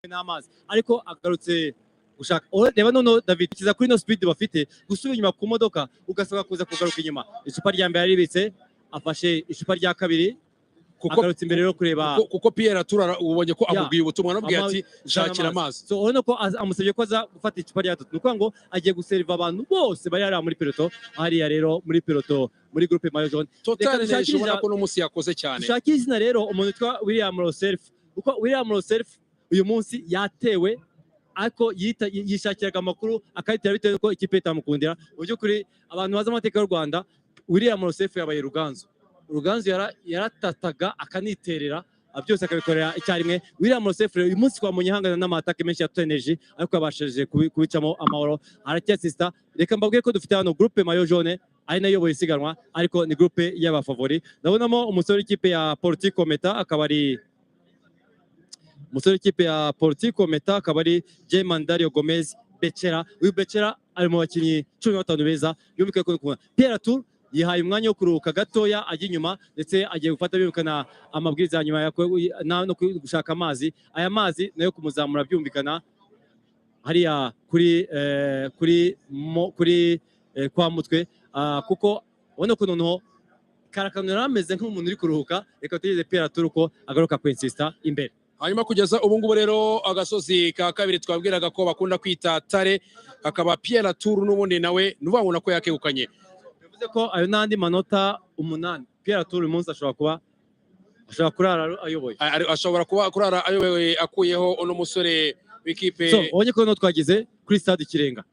N'amazi, ariko agarutse gushaka. Oh, reba noneho David kiza kuri no speed bafite, gusubira inyuma ku modoka ugasabwa kuza kugaruka inyuma. Icupa rya mbere yaribitse, afashe icupa rya kabiri. Kuko Agarutse imbere rero kureba. Kuko Pierre Latour ubonye ko amubwiye ubutumwa, anamubwiye ati shakira amazi. So urabona ko amusabye ko aza gufata icupa rya gatatu, ni ukuvuga ngo agiye guseriva abantu bose bari hariya muri peloton, hariya rero muri peloton, muri groupe maillot jaune. Total Reka Energy ubona dushakire ko uno munsi yakoze cyane. Dushakire izina rero umuntu witwa William Lecerf, kuko William Lecerf uyu munsi yatewe, ariko yishakiraga amakuru akayitera bitewe n'uko ikipe itamukundira. Mu by'ukuri abantu bazi amateka y'u Rwanda, William Lecerf yabaye Ruganzu. Ruganzu yaratataga akaniterera, byose akabikorera icyarimwe. William Lecerf rero uyu munsi twabonye ahangana n'amatake menshi ya Total Energy, ariko yabashije kubicamo amahoro, aracyasista. Reka mbabwire ko dufite hano groupe maillot jaune ari nayo iyoboye isiganwa, ariko ni groupe y'abafavori. Ndabonamo umusore w'ikipe ya Polti Kometa, akaba ari umusore w'ikipe ya Polti Kometa, akaba ari German Dario Gomez Becera. Uyu Becera ari mu bakinnyi 15 beza. Yumvikane ko kubona Pierre Latour yihaye umwanya wo kuruhuka gatoya, ajya inyuma, ndetse agiye gufata birukana amabwiriza ya nyuma no gushaka amazi. Aya mazi nayo kumuzamura, byumvikana hariya kuri kwa mutwe, kuko ubona ko noneho Karakano yari ameze nk'umuntu uri kuruhuka. Reka tugereze Pierre Latour ko agaruka kwinsista imbere. Hanyuma kugeza ubu ngubu rero, agasozi ka kabiri twabwiraga ko bakunda kwita Tare, hakaba Pierre Latour n'ubundi nawe ni ukuvuga ngo nako yakegukanye. Bivuze ko ayo n'andi manota 8, Pierre Latour uyu munsi ashobora kurara ayoboye. Ashobora kuba kurara ayoboye, akuyeho uno musore w'ikipe. So ubonye ko noneho twageze kuri stade Ikirenga.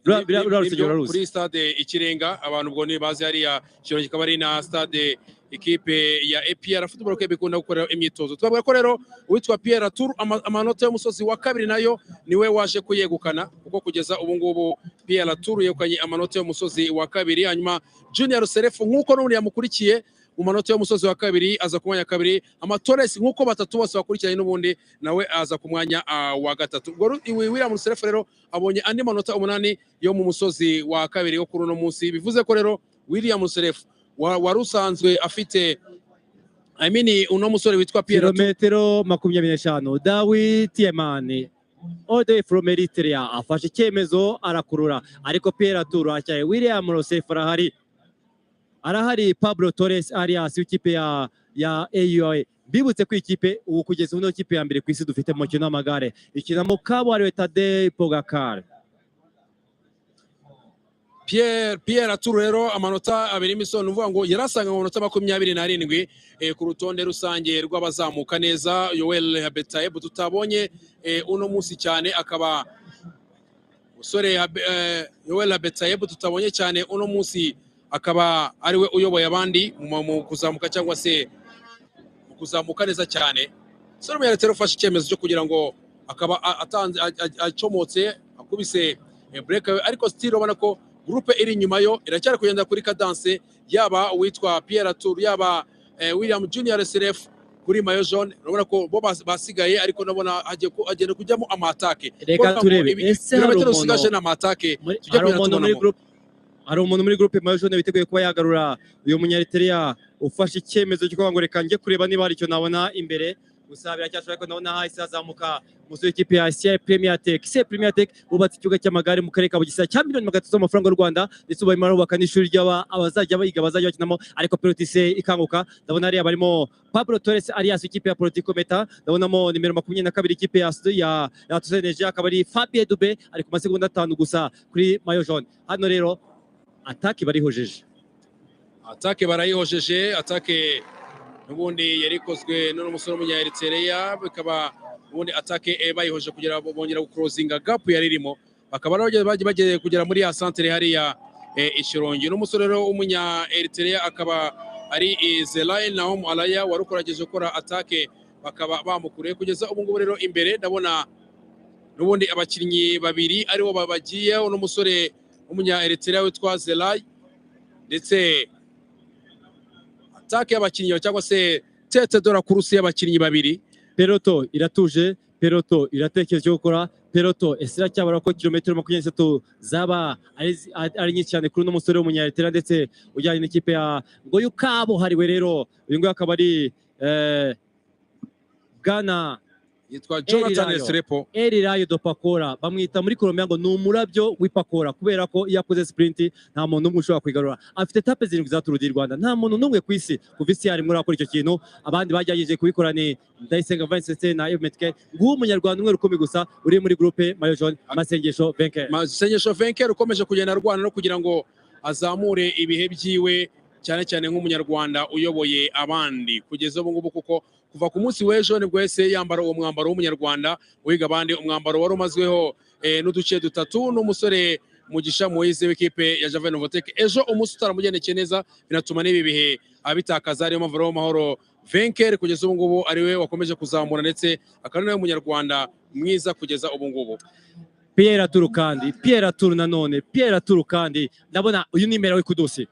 Ruriya rusengero uraruzi. Kuri stade Ikirenga, abantu ubwo ntibazi hariya Shyorongi, ikaba ari na stade ikipe ya APR Football Club ikunda gukorera imyitozo. Twavuga ko rero uwitwa Pierre Latour amanota y'umusozi wa kabiri nayo niwe waje kuyegukana, kuko kugeza ubu ngubu Pierre Latour yegukanye amanota y'umusozi wa kabiri. Hanyuma Junior Lecerf, nk'uko n'ubundi yamukurikiye mu manota y'umusozi wa kabiri, aza ku mwanya wa kabiri. Amatoresi, nk'uko batatu bose bakurikiranye, n'ubundi nawe aza ku mwanya wa gatatu. Ubwo William Lecerf rero abonye andi manota 8 yo mu musozi wa kabiri wo kuri uno munsi. Bivuze ko rero William Lecerf wari usanzwe afite, I mean, uno musore witwa Pierre Latour. Kilometero 25, Dawit Yemane all the way from Eritrea afashe icyemezo, arakurura, ariko Pierre Latour acyaye. William Lecerf arahari, arahari. Pablo Torres Arias w'ikipe ya AUA. Mbibutse ko ikipe ubu, kugeza ubu, niyo kipe ya mbere ku isi dufite mu mukino w'amagare ikina mu kabuhariwe Tadej Pogacar. Pierre Latour rero amanota abiri imisoro, ni ukuvuga ngo yari asanga amanota 27 ku rutonde rusange rw'abazamuka neza. Yoel Habetayeb tutabonye uno munsi cyane, akaba umusore Yoel Habetayeb tutabonye cyane uno munsi, akaba ariwe uyoboye abandi mu kuzamuka cyangwa se mu kuzamuka neza cyane. Umusore w'Umunyariteri ufashe icyemezo cyo kugira ngo akaba atanze acomotse, akubise break, ariko still ubona ko groupe iri inyuma yo iracyari kugenda kuri cadence, yaba uwitwa Pierre Latour, yaba William Junior Lecerf kuri maillot jaune. Urabona ko bo basigaye, ariko ndabona hagiye kujyamo amatake. Reka turebe ese hari Ibirometero umuntu usigaje ni amatake tujya hari kugenda umuntu muri tubonamo. groupe, hari umuntu muri groupe maillot jaune witeguye kuba yagarura uyu Munyariteriya ufashe icyemezo cyo kuvuga ngo reka njye kureba niba hari icyo nabona imbere. Gusa biracyashoboka ko ndabona hahise hazamuka umusore w'ikipe ya CI Premier Tech. CI Premier Tech bubatse ikibuga cy'amagare mu karere ka Bugesera cya miliyoni 300 z'amafaranga y'u Rwanda, ndetse ubu barimo barubaka n'ishuri ry'aba abazajya biga bazajya bakinamo. Ariko peloton ise ikanguka. Ndabona hariya barimo Pablo Torres Arias w'ikipe ya Polti Kometa, ndabonamo nimero 22 ikipe ya Total Energy, akaba ari Fabien Dube, ari ku masegonda 5 gusa kuri maillot jaune. Hano rero attaque barihojeje. Attaque barayihojeje. Attaque n'ubundi yari ikozwe n'uno musore w'Umunyaeritereya, bikaba ubundi attaque bayihoje kugira ngo bongera guclosinga gap yari irimo, bakaba rero bagiye kugera muri ya centre hariya Ishyorongi. N'umusore rero w'Umunya-Eritrea akaba ari Zelain Nahom Alaya wari ukurageje gukora attaque, bakaba bamukuriye. Kugeza ubu ngubu rero imbere ndabona n'ubundi abakinnyi babiri aribo bagiye, uno musore w'Umunya-Eritrea witwa Zelai, ndetse attaque y'abakinnyi cyangwa se tête de la course y'abakinnyi babiri. Peloton iratuje. Peloton iratekereza icyo gukora. Peloton ese iracyabara ko kilometero 23 zaba ari nyinshi cyane kuri uno musore w'Umunyaritera ndetse ujyanye n'ikipe ya ngo kabuhariwe? Rero uyu nguyu akaba ari bwana Yitwa Jonathan Rayo. Restrepo. El Rayo de Pacora bamwita muri Colombia, ngo ni umurabyo w'Ipakora, kubera ko iyo akoze sprint nta muntu n'umwe ushobora kwigarura. Afite étape zirindwi za Tour du Rwanda. Nta muntu n'umwe ku isi kuva isi yarimo urakora icyo kintu. Abandi bagerageje kubikora ni Ndayisenga Vincent na Yves Metke. Nguwo Umunyarwanda umwe rukumbi gusa uri muri groupe maillot jaune, Masengesho Vainqueur. Masengesho Vainqueur ukomeje kugenda arwana no kugira ngo azamure ibihe byiwe, cyane cyane nk'Umunyarwanda uyoboye abandi kugeza ubu ngubu, kuko kuva ku munsi w'ejo nibwo yahise yambara uwo mwambaro w'Umunyarwanda wiga abandi, umwambaro wari umazweho n'uduce dutatu n'umusore Mugisha Moise w'ikipe ya Javel Novotek. Ejo umunsi utaramugendekeye neza, binatuma n'ibi bihe abitakaza. Ariyo mpamvu rero Mahoro Vainqueur kugeza ubu ngubu ariwe wakomeje kuzamura, ndetse akaba ari nawe Munyarwanda mwiza kugeza ubu ngubu. Pierre Latour kandi, Pierre Latour nanone, Pierre Latour kandi. Ndabona uyu ni Mera w'Ikudusi.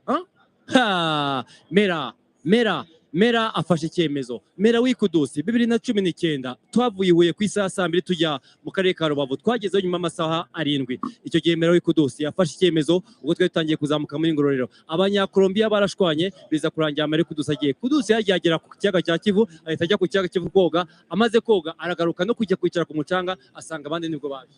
Ha Mera, Mera, Mera afashe icyemezo. Mera w'Ikudusi, 2019 twavuye i Huye ku isaha saa 2 tujya mu karere ka Rubavu, twagezeyo nyuma y'amasaha 7. Icyo gihe Mera w'Ikudusi yafashe icyemezo ubwo twari dutangiye kuzamuka muri Ngororero. Abanyakolombiya barashwanye, biza kurangira Mera w'Ikudusi agiye. Kudusi yagiye agera ku kiyaga cya Kivu, ahita ajya ku kiyaga Kivu koga. Amaze koga aragaruka no kujya kwicara ku mucanga, asanga abandi nibwo baje.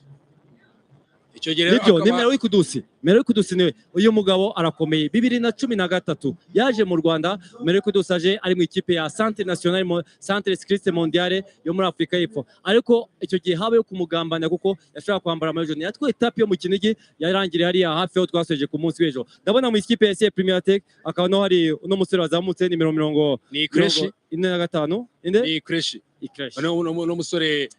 Icyo gihe rero Nibyo, ni Mera w'Ikudusi. Mera w'Ikudusi niwe. Uyu mugabo arakomeye. 2013 yaje mu Rwanda. Mera w'Ikudusi aje ari mu ikipe ya Centre National Centre Cycliste Mondiale yo muri Afurika y'Epfo, ariko icyo gihe habayeho kumugambanira kuko yashaka kwambara maillot jaune. Yatwaye étape yo mu Kinigi, yarangiriye hariya hafi aho twasoje ku munsi w'ejo. Ndabona mu ikipe ya CA Premier Tech akaba no hari uno musore wazamutse nimero mirongo Ni Kreshi. 45 inde. Ni Kreshi. Ikreshi. Uno musore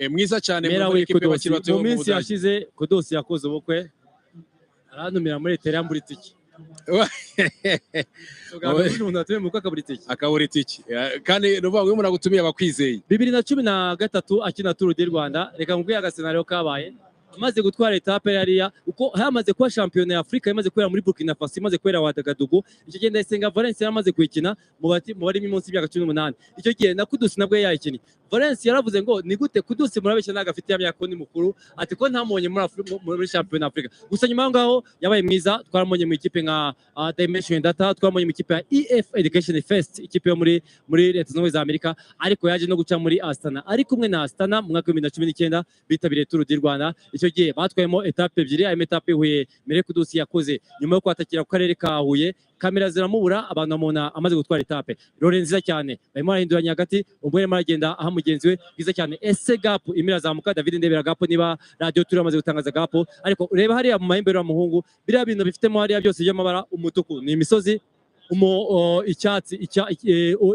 mwiza cyane Mera muri ikipe w'Ikudusi y'abakiri bato mu yo mu minsi Budage. yashize Kudusi yakoze ubukwe, arantumira muri Eritrea, mbura itike. Umuntu watumiye mu bukwe akabura itike. Akabura itike. Kandi ni ukuvuga ngo iyo umuntu agutumiye aba akwizeye. 2013 akina Tour du Rwanda, reka nkubwire agascénario kabaye. Amaze gutwara étape hariya, uko hamaze kuba shampiyona ya Afurika imaze kubera muri Burkina Faso, imaze kubera Ouagadougou. Icyo gihe Ndayisenga Valence yari amaze kuyikina mu bari munsi y'imyaka 18. Icyo gihe na Kudusi nabwo yayikinnye. Valence yaravuze ngo: "Ni gute Kudusi murabeshya, ntabwo afite ya myaka, ko ni mukuru?" Ati: "Ko ntamubonye muri shampiyona Afurika?" Gusa nyuma y'aho ngaho yabaye mwiza. Twaramubonye mu ikipe nka Dimension Data, twamubonye mu ikipe ya EF Education First, ikipe yo muri Leta Zunze Ubumwe za Amerika, ariko yaje no guca muri Astana. Ari kumwe na Astana mu mwaka wa 2019 bitabiriye Tour du Rwanda. Icyo gihe batwayemo étape ebyiri, harimo étape Huye. Mere Kudusi yakoze nyuma yo kwatakira ku karere ka Huye, kamera ziramubura, abantu bamubona amaze gutwara étape. Rore nziza cyane, barimo barahinduranya hagati, umwe arimo aragenda aha mugenzi we. Bwiza cyane. Ese gap imwe irazamuka? David, ndebera gap niba radiyo turi amaze gutangaza gap. Ariko ureba hariya mu mahembe y'uriya muhungu, biriya bintu bifitemo hariya byose by'amabara, umutuku ni imisozi, icyatsi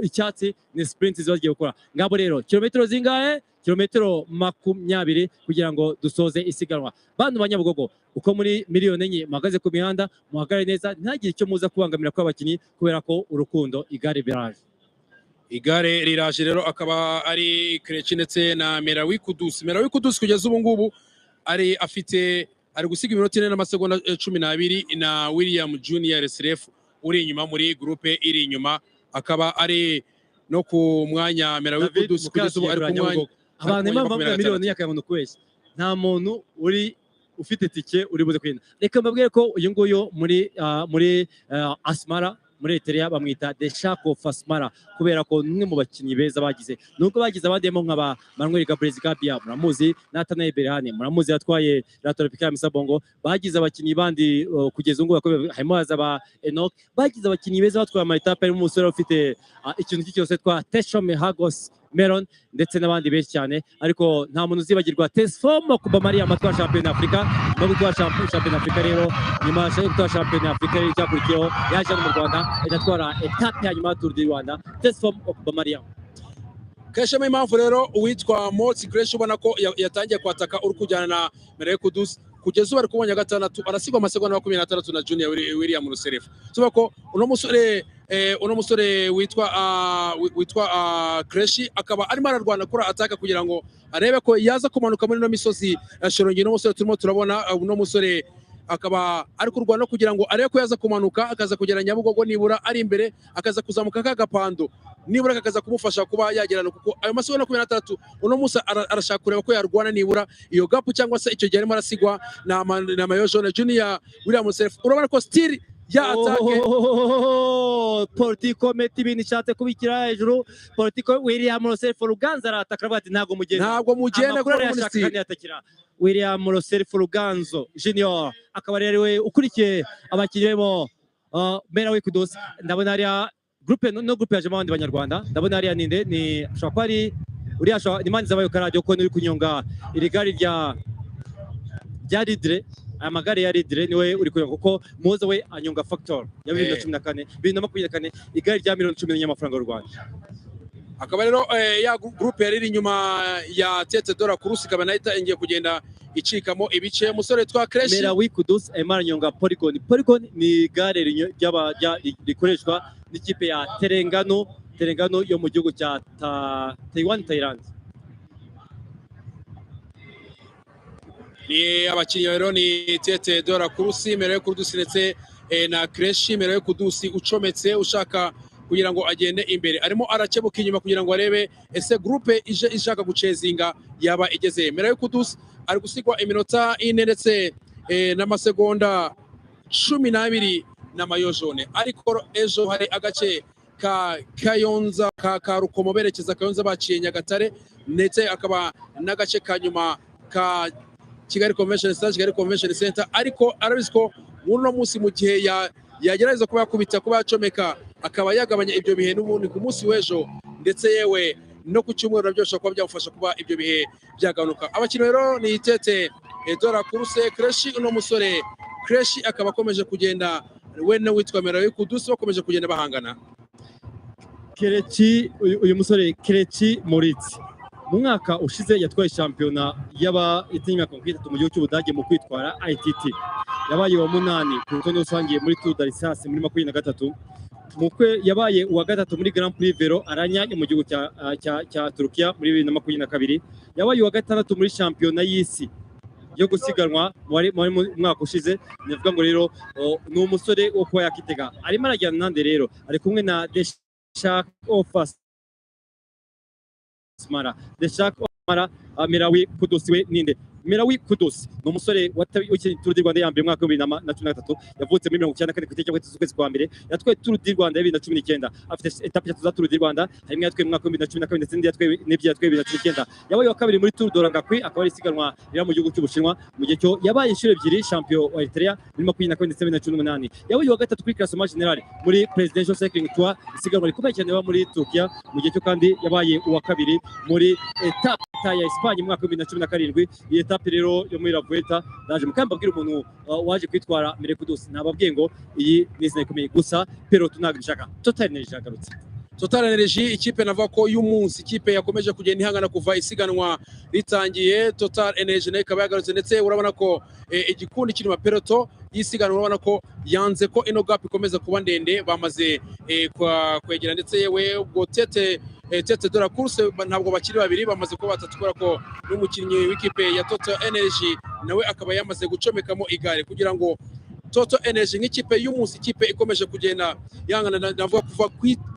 icyatsi ni sprint ziba zigiye gukora. Ngabo rero, kilometero zingahe? Kilometero 20 kugira ngo dusoze isiganwa. Bantu ba Nyabugogo, uko muri miliyoni 4 muhagaze ku mihanda, muhagarare neza, ntihagire icyo muza kubangamira kw'abakinnyi, kubera ko urukundo, igare biraje. Igare riraje. Rero akaba ari Kreci ndetse na Merawi Kudusi. Merawi Kudusi kugeza ubu ngubu ari afite, ari gusiga iminota 4 n'amasegonda 12 na William Junior Restrepo uri inyuma muri groupe iri inyuma, akaba ari no ku mwanya Merawi David Kudusi kugeza ubu ari ku mwanya Abantu ari ku impamvu mwanya bavuga 26. miliyoni y'akayamuntu kubeshya, nta muntu uri ufite tike uri buze kwinda. Reka mbabwire ko uyu nguyu muri Asmara muri Eritrea bamwita The Shark of Asmara, kubera ko ni umwe mu bakinnyi beza bagize. Nubwo bagize abandiyemo nka ba Manuel Gabriel Gabia muramuzi, Nathanael Berhane muramuzi yatwaye La Tropicale Amissa Bongo. Bagize abakinnyi bandi kugeza ubu ngubu harimo haza ba Enoch. Bagize abakinnyi beza batwaye ama étape, harimo umusore ufite ikintu cyose twa Teshome Hagos Meron ndetse n'abandi benshi cyane. Ariko nta muntu uzibagirwa Tesfom Okubamariam atwara shampiyona Afurika. Nyuma yo gutwara shampiyona Afurika rero, nyuma yo gutwara shampiyona Afurika rero, icyakurikiyeho yaje hano mu Rwanda ahita atwara étape ya nyuma ya Tour du Rwanda, Tesfom Okubamariam. Keshemo impamvu rero uwitwa Motsi Gresh ubona ko yatangiye kwataka uri kujyana na Merawi Kudusi. Kugeza ubu ari ku mwanya wa gatandatu, arasigwa amasegonda 26 na Junior William Ruserefu. Tuvuga ko uno musore witwa Kreshi akaba arimo ararwana kuri ataka kugira ngo arebe ko yaza kumanuka muri ino misozi ya Shyorongi. Uno musore turimo turabona, uno musore Akaba ari kurwana kugira ngo arebe ko yaza kumanuka, akaza kugera Nyabugogo nibura ari imbere, akaza kuzamuka ka gapando nibura kakaza kumufasha kuba yagerana, kuko ayo masegonda 23 uno munsi arashaka kureba ko yarwana nibura iyo gap, cyangwa se icyo gihe arimo arasigwa na maillot jaune Junior William Lecerf. Urabona ko still ya attaque. Politiko meti ibintu ishatse kubikira hejuru. Politiko William Lecerf Ruganzo arataka, aravuga ati ntabwo mugenda, ntabwo mugenda kuri minisitiri. William Lecerf Ruganzo Junior akaba ari we ukurikiye abakinnyi barimo Merawi Kudusi. Ndabona hariya groupe no groupe yajemo abandi banyarwanda. Ndabona hariya ninde, ni ashobora kuba ari uriya, ni Manizabayo Karadiyo, ko uri kunyonga iri gare rya Lidre. Aya magare ya Lidre niwe uri kunyonga, kuko Muhoza we anyonga Factor ya 2014, 2024, igare rya miliyoni 14 y'amafaranga y'u Rwanda. Akaba rero ya groupe yari iri inyuma ya Tete de la Course ikaba nayo itangiye kugenda icikamo ibice. Umusore twa Creshi Merawi Kudusi arimo aranyonga Polygon. Polygon ni igare rikoreshwa n'ikipe ya Terengano, Terengano yo mu gihugu cya Taiwan, Thailand. Ni abakinnyi rero ni Tete de la Course, Merawi Kudusi ndetse na Creshi. Merawi Kudusi ucometse ushaka kugira ngo agende imbere, arimo arakebuka inyuma kugira ngo arebe ese groupe ije ishaka gucezinga yaba igeze. Merawi Kudusi ari gusigwa iminota 4 ndetse n'amasegonda 12 na maillot jaune. Ariko ejo hari agace ka Kayonza ka Rukomo berekeza Kayonza baciye Nyagatare, ndetse akaba n'agace ka nyuma ka Kigali Convention Center, Kigali Convention Center. Ariko arabizi ko muri uno munsi mu gihe yagerageza kuba yakubita, kuba yacomeka, akaba yagabanya ibyo bihe n'ubundi ku munsi w'ejo, ndetse yewe no ku cyumweru nabyo bishobora kuba byamufasha kuba ibyo bihe byagabanuka. Abakinnyi rero ni Tete de la Course, Creshi. Uno musore Creshi akaba akomeje kugenda we n'uwitwa Merawi Kudusi bakomeje kugenda bahangana. Kerechi, uyu musore Kerechi Moritz mu mwaka ushize yatwaye shampiyona y'aba imyaka 30 mu gihugu cy'Ubudage mu kwitwara ITT. Yabaye uwa 8 ku rutonde rusange muri Tour d'Alsace muri 23. Mukwe yabaye uwa 3 muri Grand Prix Velo Aranya mu gihugu cya Turukiya muri 2022. Yabaye uwa 6 muri shampiyona y'isi yo gusiganwa muri mwaka ushize. Nivuga ngo rero ni umusore wo kuba yakitega. Arimo arajyana nande rero, ari kumwe na Deshak of Smara, Deshak Mara. Merawi Kudusi we ninde? Merawi Kudusi ni umusore wakinnye Tour du Rwanda ya mbere mu mwaka wa 2013, yavutse muri 94 ku itariki ya 3 z'ukwezi kwa mbere. Yatwaye Tour du Rwanda ya 2019, afite etape 3 za Tour du Rwanda, harimo yatwaye mu mwaka wa 2012 ndetse n'indi yatwaye n'ebyiri yatwaye 2019. Yabaye wa 2 muri Tour de Langkawi, akaba ari isiganwa riri mu gihugu cy'Ubushinwa. Mu gihe cyo yabaye inshuro 2 champion wa Eritrea muri 22 ndetse 2018. Yabaye wa 3 kuri classement general muri Presidential Cycling Tour, isiganwa rikomeye cyane riba muri Turkiya. Mu gihe cyo kandi yabaye uwa 2 muri etape ya Espagne mu mwaka wa 2017. Iyi etape rero yo muri La Vuelta naje mukamba abwira umuntu waje kwitwara Merawi Kudusi, nababwiye ngo iyi ni izina rikomeye, gusa peloton ntabwo ishaka. Total Energy yagarutse. Total Energy, ikipe navuga ko y'umunsi, ikipe yakomeje kugenda ihangana kuva isiganwa ritangiye. Total Energy nayo ikaba yagarutse, ndetse urabona ko igikundi kirimo peloton y'isiganwa, urabona ko yanze ko ino gap ikomeza kuba ndende, bamaze kwegera, ndetse yewe ubwo Tete de la Course ntabwo bakiri babiri, bamaze kuba batatu, kubera ko n'umukinnyi w'ikipe ya Total Energy nawe akaba yamaze gucomekamo igare, kugira ngo Total Energy nk'ikipe y'umunsi, ikipe ikomeje kugenda yangana, navuga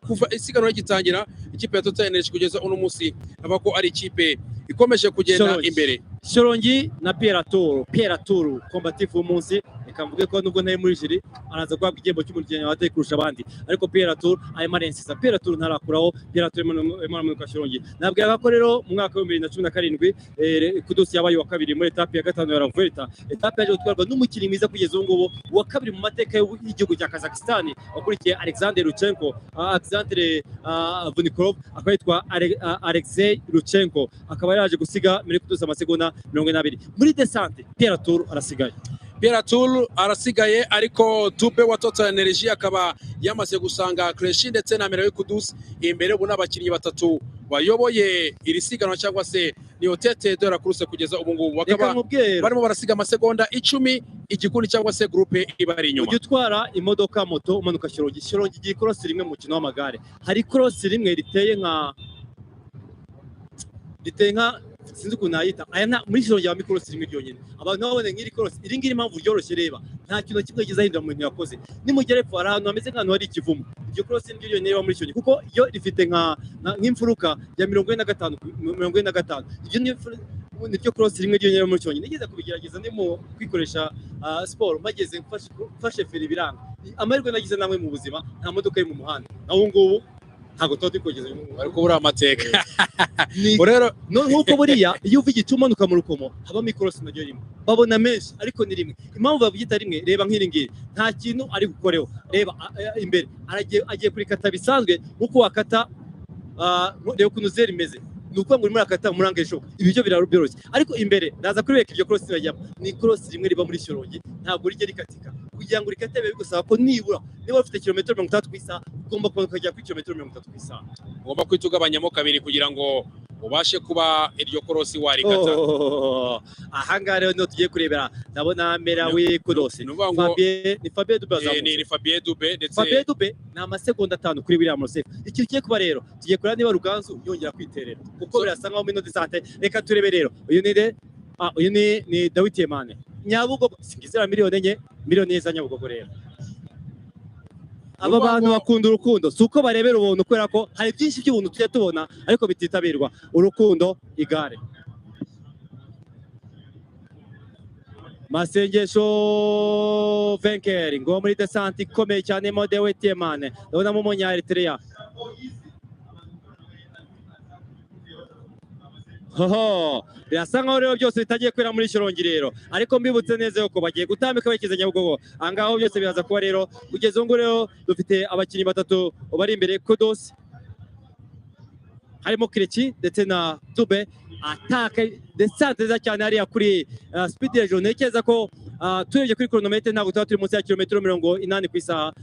kuva isiganwa rigitangira, ikipe ya Total Energy kugeza uno munsi navuga ko ari ikipe ikomeje kugenda imbere. Shyorongi na Pierre Tour, Pierre Tour combatif w'umunsi. Reka mvuge ko nubwo ntari muri jiri araza guhabwa igihembo cy'umukinnyi wateye kurusha abandi, ariko Pierre Tour arimo arensiza. Pierre Tour ntarakuraho, Pierre Tour arimo aramanuka Shyorongi. Nabwiraga ko rero mu mwaka wa 2017 Kudusi yabaye uwa 2 muri etape ya 5 ya La Vuelta, etape yaje gutwarwa n'umukinnyi mwiza kugeza ubu ngubu uwa 2 mu mateka y'igihugu cya Kazakhstan, wakurikiye Alexander Lutsenko, Alexander Vunikolov, akaba yitwa Alexei Lutsenko, akaba yaje gusiga muri Kudusi amasegonda 42 muri descente. Pierre Tour arasigaye. Pierre Tour arasigaye, ariko Dube wa Total Energy akaba yamaze gusanga Creshi ndetse na Merawi Kudusi imbere. Ubu n'abakinnyi batatu bayoboye iri siganwa, cyangwa se ni Tete de la Course kugeza ubu ngubu, bakaba barimo barasiga amasegonda 10 igikundi cyangwa se groupe ibari inyuma. Ujya utwara imodoka moto umanuka Shyorongi, Shyorongi igira ikorosi rimwe mu mukino w'amagare. Hari ikorosi rimwe riteye nka Sinzi ukuntu nayita aya. Nta muri Shyorongi habamo ikorosi rimwe ryonyine. Abantu babone nk'iri korosi, iri ngiri, impamvu ryoroshye, reba, nta kintu na kimwe yigeze ahindura mu bintu yakoze. Nimugera epfo, hari ahantu hameze nk'ahantu hari ikivumu. Iryo korosi niryo ryonyine riba muri Shyorongi, kuko iyo rifite nk'imfuruka ya 45, 45. Iryo niryo korosi rimwe ryonyine riba muri Shyorongi. Nigeze kubigerageza ndimo kwikoresha siporo, mpageze mfashe feri biranga. Amahirwe nagize namwe mu buzima, nta modoka iri mu muhanda, naho ubu ngubu ntabwo tuba turi kugeza. Bari kubura amateka. Ni rero. No, nk'uko buriya iyo uva igicu umanuka mu Rukomo habamo ikorosi naryo rimwe. Babona menshi ariko ni rimwe. Impamvu babyita rimwe, reba nk'iri ngiri, nta kintu ari bukoreho. Reba imbere aragiye, agiye kurikata bisanzwe nk'uko wakata. Reba ukuntu zeru imeze. Ni ukuvuga ngo urimo urakata muri angle ishoboka. Ibi byo byoroshye, ariko imbere ndaza kubereka iryo korosi bajyamo. Ni ikorosi rimwe riba muri Shyorongi, ntabwo rijya rikatika. Kugira ngo rikate biba bigusaba ko nibura niba ufite kilometero 60 ku isaha, ugomba kumanuka ukagera kuri kilometero 30 ku isaha. Ugomba kwita ugabanyamo kabiri kugira ngo ubashe kuba iryo korosi warikata. Oh, ahangaha rero niho tugiye kurebera. Ndabona Merawi Kudosi. Ni ukuvuga ngo Fabien, ni Fabien Dube ni wazamutse. Ni Fabien Dube ndetse Fabien Dube ni amasegonda 5 kuri William Roseff. Ikintu kigiye kuba rero, tugiye kureba niba Ruganzu yongera kwiterera, kuko birasa nkaho muri descente. Reka turebe rero, uyu ni de uyu ni Dawidi Yemane Nyabugogo, singizera miliyoni 4, miliyoni 4 za Nyabugogo. Rero aba Ni ukuvuga bantu bakunda urukundo, si uko barebera ubuntu, kubera ko hari byinshi by'ubuntu tujya tubona ariko bititabirwa. Urukundo, igare, Masengesho Venkeri ngo muri descente ikomeye cyane mo Dawidi Yemane, ndabonamo umunya Eritrea. Hoho, birasa nkaho rero byose bitagiye kwera muri Shyorongi rero, ariko mbibutse neza yuko bagiye gutambika berekeza Nyabugogo. Ahangaho byose biraza kuba rero. Kugeza ubu ngubu rero dufite abakinnyi batatu bari imbere, Kudos, harimo Kireki ndetse na Dube. Attaque, descente nziza cyane hariya kuri speed hejuru. Ntekereza ko turebye kuri chronomètre ntabwo tuba turi munsi ya kilometero 80 ku isaha.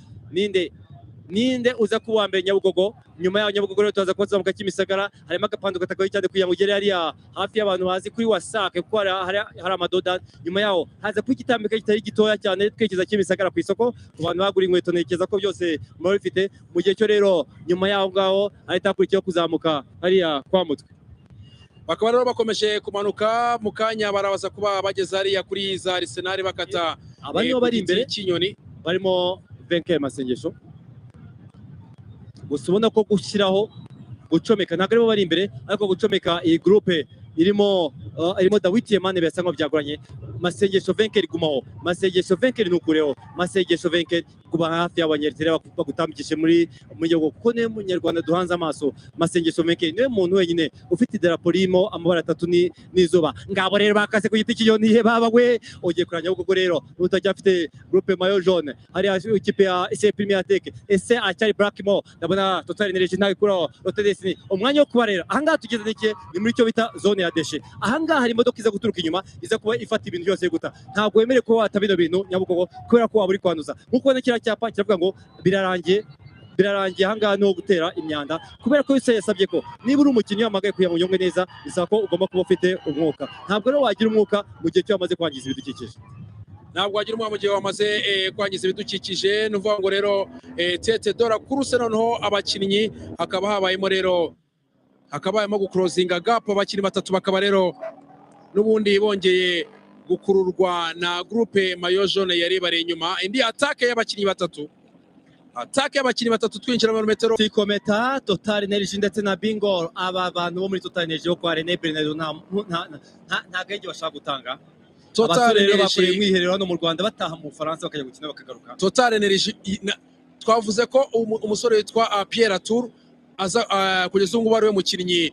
Ninde uza kuba uwa mbere Nyabugogo? Nyuma yaho Nyabugogo rero tuza kuba tuzamuka Kimisagara, harimo agapando katagoye cyane kugira ngo ugere hariya hafi y'abantu bazi kuri WASAC, kuko hari amadoda. Nyuma yaho haza kuba igitambika kitari gitoya cyane twerekeza Kimisagara ku isoko, ku bantu bagura inkweto. Ntekereza ko byose muba bifite mu gihe cyo rero. Nyuma yaho ngaho hahita hakurikiyeho kuzamuka hariya kwa Mutwe. Bakaba rero bakomeje kumanuka, mu kanya barabaza kuba bageze hariya kuri za Arsenal bakata. Aba nibo ku bari giti imbere cy'inyoni. Barimo Venke Masengesho, gusa ubona ko gushyiraho gucomeka, ntabwo aribo bari imbere, ariko gucomeka iyi groupe irimo Dawidi Yemane birasa nkaho byagoranye. Masengesho Venke, gumaho. Masengesho Venke, ntukureho. Masengesho Venke, kuba hafi y'Abanyeritrea bagutambikishe muri gihugu, kuko niwe munyarwanda duhanze amaso. Masengesho Venke niwe muntu wenyine ufite idarapo ririmo amabara atatu n'izuba. Ngabo rero bakase ku giti cy'inyoni. He baba we, ugiye kuranya Nyabugogo rero utacyafite groupe maillot jaune hariya, ikipe ya ese Premier Tech, ese acyari Blackmore. Ndabona Total Energy ntayo ikuraho Rote. Umwanya wo kuba rero ahangaha tugeze niki, ni muri cyo bita zone ya déchets. Ahangaha hari imodoka iza guturuka inyuma, iza kuba ifata ibintu byose guta. Ntabwo wemerewe kuba wata bino bintu Nyabugogo, kubera ko waba uri kwanduza. Nk'uko ubona kiriya cyapa kiravuga ngo birarangiye, birarangiye, ahangaha ni ho gutera imyanda, kubera ko yose yasabye ko niba uri umukinnyi wamagaye kugira ngo unyongwe neza, bisaba ko ugomba kuba ufite umwuka. Ntabwo rero wagira umwuka mu gihe cyo wamaze kwangiza ibidukikije. Ntabwo wagira umwuka mu gihe wamaze kwangiza ibidukikije. Ni ukuvuga ngo rero tête de la course, noneho abakinnyi hakaba habayemo rero, hakaba habayemo guclosinga gap, abakinnyi batatu bakaba rero n'ubundi bongeye gukururwa na groupe maillot jaune yari bari inyuma. Indi attaque y'abakinnyi batatu, attaque y'abakinnyi batatu, twinjira mu metero. Tikometa, Total Energy ndetse na Bingo. Aba bantu bo muri Total Energy bo kwa Rene Bernardo nta gahenge bashaka gutanga. Total Abasore rero bakoreye Energy. umwiherero hano mu Rwanda, bataha mu Bufaransa bakajya gukina bakagaruka. Total Energy twavuze ko umusore witwa Pierre Latour aza kugeza ubu ngubu ari we mukinnyi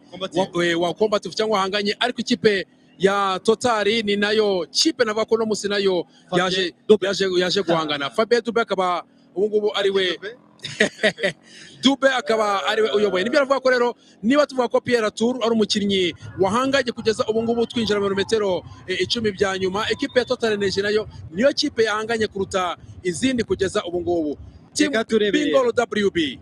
wa combative cyangwa wahanganye, ariko ikipe ya Total ni nayo kipe navuga ko no munsi nayo yaje guhangana. Fabien Dube akaba ubu ngubu ari we, Dube akaba ari we uyoboye. Nibyo aravuga ko rero niba tuvuga ko Pierre Latour ari umukinnyi wahanganye kugeza ubu ngubu twinjira mu birometero 10 bya nyuma, ekipe ya Total Energy nayo niyo kipe yahanganye kuruta izindi kugeza ubu ngubu. Team Reka turebe. Bingo WB.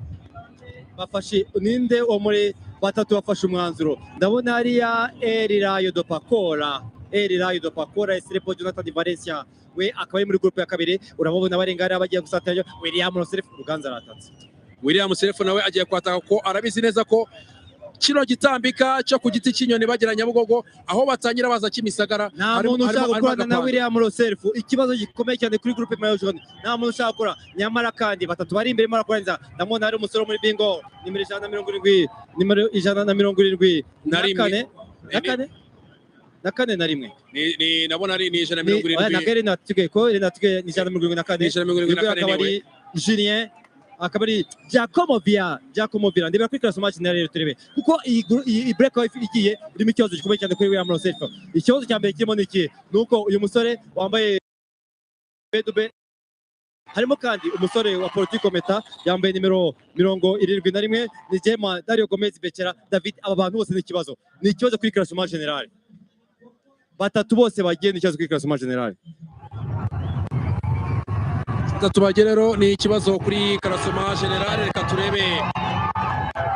Bafashe ninde wo muri batatu bafashe umwanzuro? Ndabona hariya Erirayo Dopakora, Erirayo Dopakora Esrepo Jonathan Valencia, we akaba ari muri groupe ya kabiri. Urababona barenga hariya bagiye gusatira. William Roself, Ruganza aratatse. William Serefu nawe agiye kwataka, ko arabizi neza ko Kino gitambika cyo ku giti cy'inyoni bagera Nyabugogo, aho batangira baza Kimisagara. Nta muntu ushaka gukorana na William Roself. Ikibazo gikomeye cyane kuri groupe maillot jaune, nta muntu ushaka gukora. Nyamara kandi batatu bari imbere barakoranza. Ndamubona hari umusore muri bingo nimero 170, nimero 171 na kane na kane na rimwe. Ni nabona ari ni 170. Na kane na tuge ko na tuge ni 174. 174. Akaba ari Julien, akaba ari Giacomo Via. Giacomo Via ndebera kuri classement général rero turebe, kuko iyi break off igiye irimo ikibazo gikomeye cyane kuri William Roself. Ikibazo cya mbere kirimo ni iki? Nuko uyu musore wambaye Dube, harimo kandi umusore wa Politico Meta yambaye nimero 71, ni Jema Dario Gomez Bechera David. Aba bantu bose ni ikibazo, ni ikibazo kuri classement général. Batatu bose bagiye, ni ikibazo kuri classement général. Batatu bagiye rero ni ikibazo kuri classement général. Reka turebe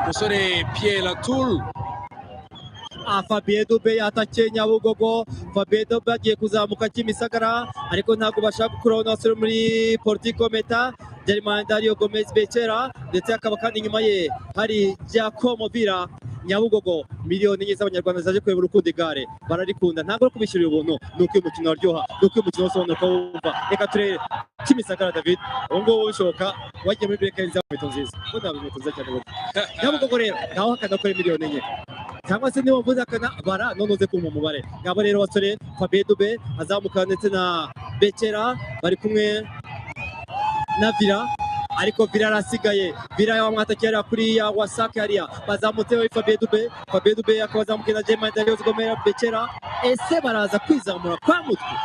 umusore Pierre Latour. Fabien Dube yatake Nyabugogo. Fabien Dube agiye kuzamuka Kimisagara, ariko ntabwo bashaka gukuraho n'abasore muri Politico Meta, Dario Gomez Bechera, ndetse akaba kandi inyuma ye hari Giacomo Vira. Nyabugogo, 4 miliyoni z'abanyarwanda zaje kureba urukundo igare, bararikunda, ntabwo ari kubishyurira ubuntu, ni uko uyu mukino waryoha, ni uko uyu mukino wose ubona wumva. Reka turebe Kimisagara. David, ubu ngubu bishoboka wagiye muri break nziza, inkweto nziza, kuko ntabwo inkweto nziza cyane. Nyabugogo rero naho hakana kuri 4 miliyoni cyangwa se niba mvuze akana bara none uze kumva umubare. Ngabo rero basore, Fabien Dube azamuka ndetse na Bekera bari kumwe na Vira, ariko Vira arasigaye. Vira wamwatakira kuri ya Wasake hariya, bazamutse bari Fabien Dube. Fabien Dube akaba azamukiye na Jema Darius Gomera Bekera. Ese baraza kwizamura kwa mutwe?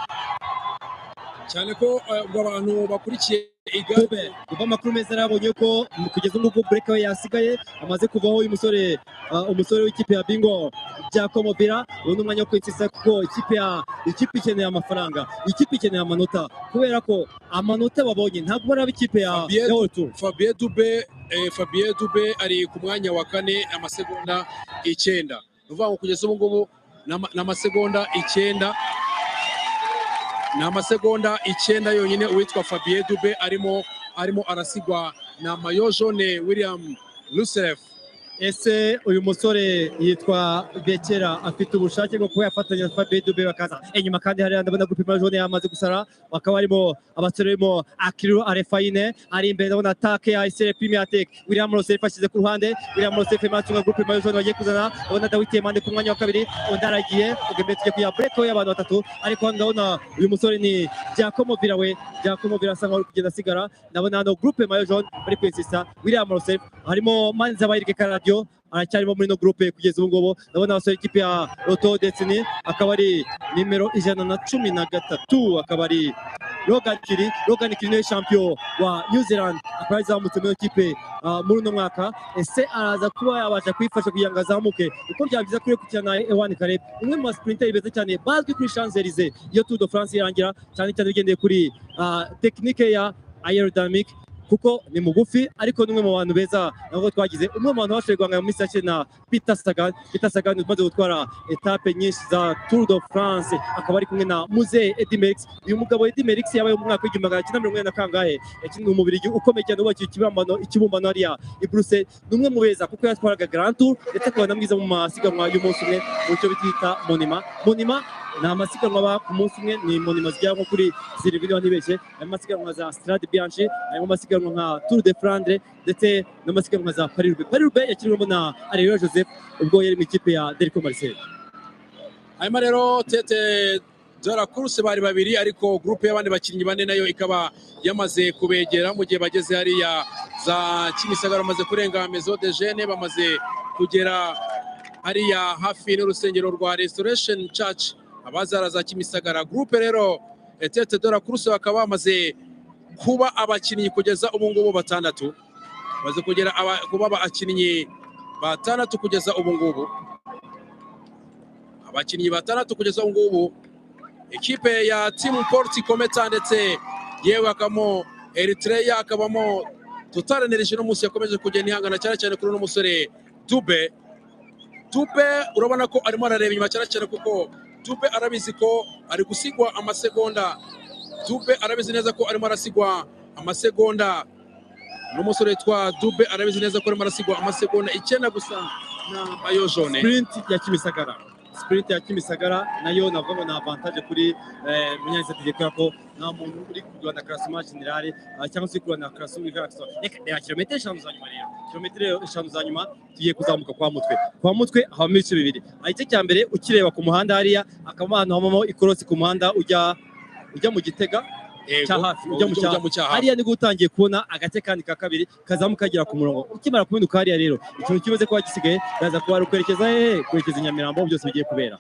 Cyane ko ubwo abantu bakurikiye igare. Dube kuva amakuru meza yarabonye ko kugeza ubu ngubu break we yasigaye, amaze kuvaho uyu musore, umusore w'ikipe ya Bingo Giacomo Vira. Ubu ni umwanya wo kwitsisa, kuko ikipe ikeneye amafaranga, ikipe ikeneye amanota, kubera ko amanota babonye ntabwo baraba ikipe ya ya World Tour. Fabien Dube, Fabien Dube ari ku mwanya wa kane, amasegonda 9. Ni ukuvuga ngo kugeza ubu ngubu ni amasegonda 9, ni amasegonda 9 yonyine uwitwa Fabien Dube arimo arasigwa na maillot jaune William Lecerf. Ese uyu musore yitwa Bekera afite ubushake bwo kuba yafatanya na Fabien Dube bakaza inyuma? Kandi hariya ndabona groupe maillot jaune yamaze gusara, bakaba barimo abasore barimo Akiru Arefayine ari imbere. Ndabona attaque ya Isere Premier Tech, William Roself ashyize ku ruhande. William Roself arimo aracunga groupe maillot jaune bagiye kuzana. Ndabona Dawidi Yemande ku mwanya wa kabiri, undi aragiye. Ubwo imbere tujya kuya break y'abantu batatu, ariko hano ndabona uyu musore ni Giacomo Vira. We Giacomo Vira asa nkaho ari kugenda asigara. Ndabona hano groupe maillot jaune bari kwinsista. William Roself, harimo Manzabayirike Karadio aracyarimo muri no groupe kugeza ubu ngubu. Ndabona abasore ikipe ya Lotto Dstny, akaba ari nimero 113, akaba ari Logan Kiri. Logan Kiri niwe champion wa New Zealand, akaba yazamutse muri iyo kipe muri uno mwaka. Ese araza kuba yabasha kuyifasha kugira ngo azamuke uko byaba byiza kuri gukina na Ewan Caleb, umwe mu basprinteri beza cyane bazwi kuri Champs-Élysées iyo Tour de France irangira, cyane cyane bigendeye kuri technique ya aerodynamic, kuko ni mugufi, ariko ni umwe mu bantu beza nabwo twagize, umwe mu bantu bashoboye guhangana mu minsi yashize na Peter Sagan. Peter Sagan umaze gutwara etape nyinshi za Tour de France, akaba ari kumwe na Muzehe Eddy Merckx. Uyu mugabo Eddy Merckx yabaye mu mwaka w'1940 na kangahe, yakinnye umubiri ukomeye cyane, wubakiye ikibumbano hariya i Bruxelles. Ni umwe mu beza kuko yatwaraga Grand Tour, ndetse akaba na mwiza mu masiganwa y'umunsi umwe, mu cyo bita monument. Monument ni amasiganwa aba ku munsi umwe, ni monument zigera nko kuri zirindwi niba ntibeshye. Harimo amasiganwa za Strade Bianche, harimo amasiganwa nka Tour de Flandre, ndetse n'amasiganwa za Paris Roubaix. Paris Roubaix yakinwemo na Areruya Joseph ubwo yari mu ikipe ya Delko Marseille. Hanyuma rero tête de la course bari babiri, ariko groupe y'abandi bakinnyi bane nayo ikaba yamaze kubegera mu gihe bageze hariya za Kimisagara, bamaze kurenga Maison de Jeunes, bamaze kugera hariya hafi n'urusengero rwa Restoration Church, abazara za Kimisagara. Groupe rero tête de la course bakaba bamaze kuba abakinnyi kugeza ubu ngubu batandatu, bamaze kugera kuba abakinnyi batandatu kugeza ubu ngubu, abakinnyi batandatu kugeza ubu ngubu. Ikipe ya Team Port Kometa, ndetse yewe hakabamo Eritrea, hakabamo Total Energy, no munsi yakomeje kugenda ihangana cyane cyane kuri uno musore Dube. Dube urabona ko arimo arareba inyuma cyane cyane, kuko Dube arabizi ko ari gusigwa amasegonda. Dube arabizi neza ko arimo arasigwa amasegonda n'umusore witwa Dube, arabizi neza ko arimo arasigwa amasegonda 9 gusa. na maillot jaune. Sprint ya Kimisagara, sprint ya Kimisagara nayo navuga ngo ni avantage kuri Munyaneza Didier, kubera ko nta muntu uri kurwana classement général cyangwa se uri kurwana classement. Reka reba kilometero 5 za nyuma rero, kilometero 5 za nyuma tugiye kuzamuka kwa Mutwe. Kwa Mutwe habamo ibice bibiri. Igice cya mbere ukireba ku muhanda hariya, akaba ahantu habamo ikorosi ku muhanda ujya mu Gitega cya hafi, ujya mu ujya mu cya hafi. Hariya nibwo utangiye kubona agace kandi ka kabiri kazamuka kagera ku murongo. Ukimara kubinuka hariya rero, ikintu kimaze kuba gisigaye biraza kuba ari ukwerekeza hehe? Kwerekeza i Nyamirambo. Byose bigiye kubera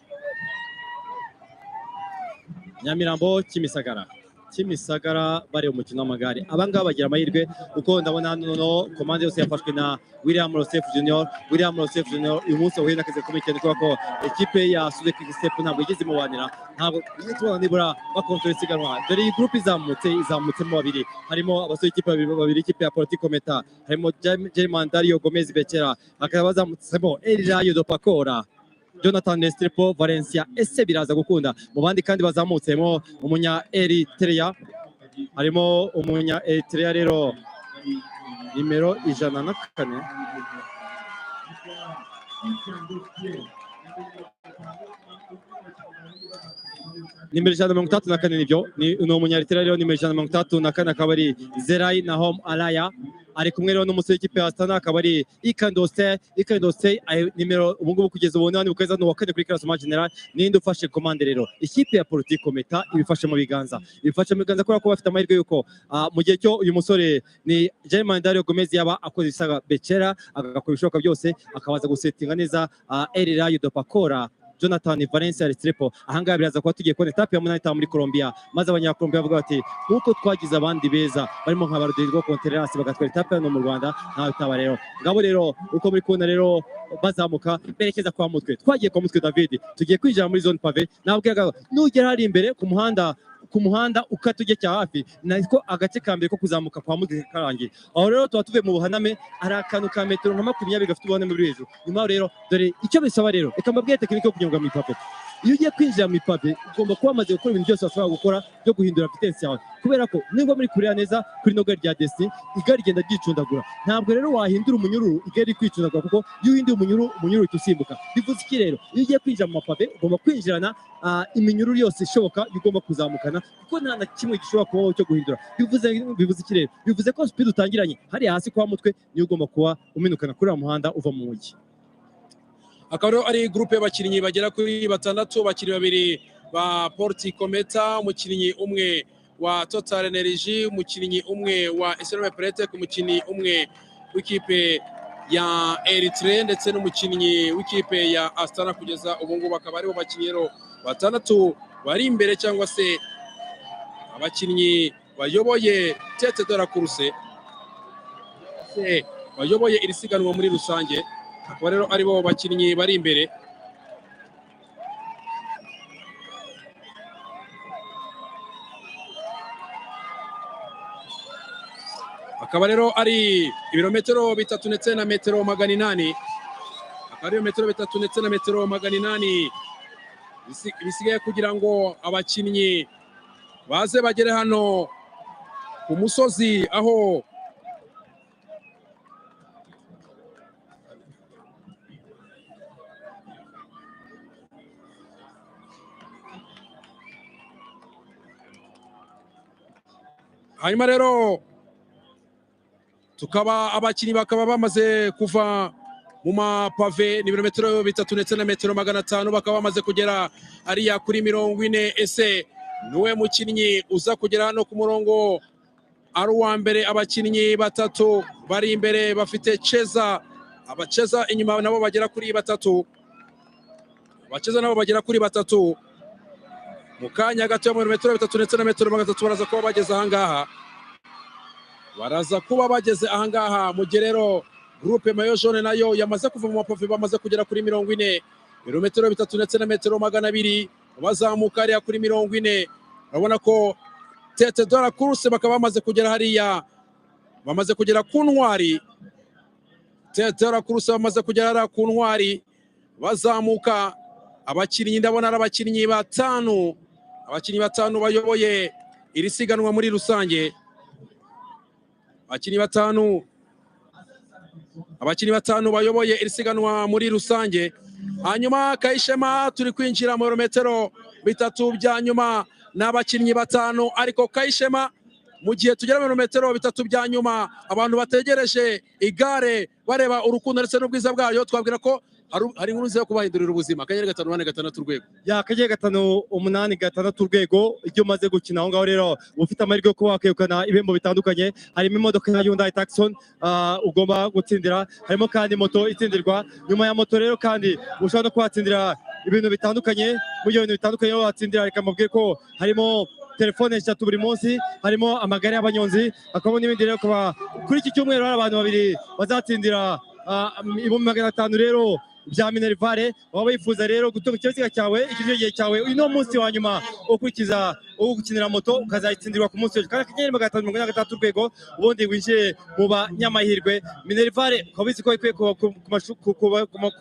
Nyamirambo, Kimisagara. Kimisagara bareba umukino w'amagare. Abangaba bagira amahirwe, kuko ndabona hano noneho commande yose yafashwe na William Rossef Junior. William Rossef Junior uyu munsi wahuye n'akazi gakomeye cyane, kubera ko ekipe ya Soudal Quick-Step ntabwo igeze imubanira, ntabwo igeze tubona nibura bakontorora isiganwa. Dore iyi groupe izamutse, izamutsemo babiri, harimo abasore ikipe babiri babiri, ikipe ya Polti Kometa, harimo German Dario Gomez Bekera, hakaba bazamutsemo El Rayo do Pacora, Jonathan Restrepo Valencia. Ese biraza gukunda? Mu bandi kandi bazamutsemo umunya Eritrea, harimo umunya Eritrea rero nimero 104. Nimero 164, nibyo, ni umunya Eritrea rero nimero 164, akaba ari Zerai Nahom Alaya. Ari kumwe rero n'umusore w'ikipe ya Astana, akaba ari Ikandoste. Ikandoste nimero ubu ngubu kugeza ubu ni bukweza, ni uwa kane kuri classement général. Ninde ufashe commande rero? Ikipe ya Polti Kometa ibifashe mu biganza, ibifashe mu biganza, kubera ko bafite amahirwe yuko mu gihe cyo uyu musore ni German Dario Gomez yaba akoze isaga Becera, agakora ibishoboka byose, akabaza gusetinga neza El Rayo do Pacora, Jonathan Valencia Restrepo. Ahangaha biraza kuba tugiye kubona etape ya munani itaha muri Colombia, maze abanyakolombia bavuga bati nk'uko twagize abandi beza barimo nka Rodrigo Contreras bagatwara etape hano mu Rwanda, ntawe utaba rero. Ngabo rero uko muri kubona rero bazamuka berekeza kwa Mutwe. Twagiye kwa Mutwe David, tugiye kwinjira muri zone pavé. Nabwiraga nugera hari imbere ku muhanda, ku muhanda ukata ujya cya hafi, niko agace ka mbere ko kuzamuka kwa Mutwe karangiye. Aho rero tuba tuvuye mu buhaname, hari akantu ka metero nka 20 gafite ubuhaname buri hejuru. Nyuma yaho rero dore icyo bisaba rero, reka mbabwire tekinike yo kunyonga mu ipave. Iyo ugiye kwinjira mu ipave, ugomba kuba wamaze gukora ibintu byose washobora gukora byo guhindura vitesse yawe, kubera ko niba muri kureba neza kuri ino gare rya Destiny, igare rigenda ryicundagura. Ntabwo rero wahindura umunyururu igare riri kwicundagura, kuko iyo uhinduye umunyururu, umunyururu uhita usimbuka. Bivuze iki rero? Iyo ugiye kwinjira mu mapave, ugomba kwinjirana iminyururu yose ishoboka ugomba kuzamukana, kuko nta na kimwe gishobora kubaho cyo guhindura. Bivuze iki rero? Bivuze ko speed utangiranye hariya hasi kwa Mutwe niyo ugomba kuba uminukana kuri uriya muhanda uva mu mujyi. Akaba rero ari groupe y'abakinnyi bagera kuri batandatu: abakinnyi babiri ba Porti Kometa, umukinnyi umwe wa Total Energy, umukinnyi umwe wa SLM Pretec, umukinnyi umwe w'ikipe ya Eritrea ndetse n'umukinnyi w'ikipe ya Astana. Kugeza ubu ngubu akaba aribo bakinnyi rero batandatu bari imbere, cyangwa se abakinnyi bayoboye tête de la course, se bayoboye iri siganwa muri rusange. Akaba rero aribo bakinnyi bari imbere. Akaba rero ari ibirometero 3 ndetse na metero 800, akaba ari ibirometero 3 ndetse na metero 800 bisigaye kugira ngo abakinnyi baze bagere hano ku musozi aho hanyuma rero tukaba abakinnyi bakaba bamaze kuva mu mapave. Ni ibirometero 3 ndetse na metero 500, bakaba bamaze kugera hariya kuri 40. Ese niwe mukinnyi uza kugera hano ku murongo ari uwa mbere? Abakinnyi batatu bari imbere bafite ceza, abaceza inyuma nabo bagera kuri batatu, abaceza nabo bagera kuri batatu. Mu kanya gato mu birometero 3 ndetse na metero 300 baraza kuba bageze ahangaha, baraza kuba bageze ahangaha. Mu gihe rero groupe maillot jaune nayo yamaze kuva mu mapave, bamaze kugera kuri 40, ibirometero 3 ndetse na metero 200, bazamuka hariya kuri 40. Urabona ko tête de la course bakaba bamaze kugera hariya, bamaze kugera ku ntwari. Tête de la course bamaze kugera hariya ku ntwari, bazamuka. Abakinnyi ndabona ari abakinnyi batanu, abakinnyi batanu bayoboye iri siganwa muri rusange, abakinnyi batanu. Abakinnyi batanu bayoboye iri siganwa muri rusange. Hanyuma Kayishema, turi kwinjira mu birometero 3 bya nyuma n'abakinnyi batanu, ariko Kayishema, mu gihe tugera mu birometero 3 bya nyuma, abantu bategereje igare bareba urukundo ndetse n'ubwiza bwayo, twabwira ko hari inkuru nziza yo kubahindurira ubuzima. *586#. Ya, *586#. Iyo umaze gukina aho ngaho rero, uba ufite amahirwe yo kuba wakegukana ibihembo bitandukanye. Harimo imodoka ya Hyundai Tucson ugomba gutsindira, harimo kandi moto itsindirwa. Nyuma ya moto rero kandi ushobora no kuhatsindira ibintu bitandukanye. Muri ibyo bintu bitandukanye watsindira, reka mubwire ko harimo telefone 3 buri munsi, harimo amagare y'abanyonzi, hakabamo n'ibindi. Rero kuba kuri iki cyumweru hari abantu babiri bazatsindira 500,000 rero bya minerval. Waba wifuza rero gutunga ikinyabiziga cyawe, iki cyo gihe cyawe. Uyu ni munsi wa nyuma ukurikiza wo gukinira moto, ukazayitsindirwa ku munsi w'ejo. Kandi *546#, ubundi winjiye mu banyamahirwe. Minerval ukaba ubizi ko ikwiye ku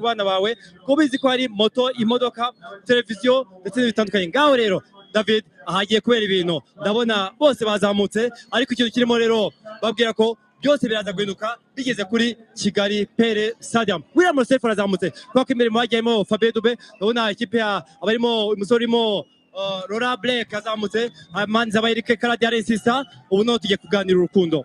bana bawe, ukaba ubizi ko hari moto, imodoka, televiziyo ndetse n'ibindi bitandukanye. Ngaho rero David, ahagiye kubera ibintu, ndabona bose bazamutse, ariko ikintu kirimo rero babwira ko byose biraza guhinduka bigeze kuri Kigali Pele Stadium. William Roself arazamutse kubera ko imirimo hagiyemo Fabien Dube. Ndabona ikipe ya abarimo umusore urimo Laura Blake azamutse, Manzi Eric Karadi arensista. Ubu noneho tugiye kuganira urukundo.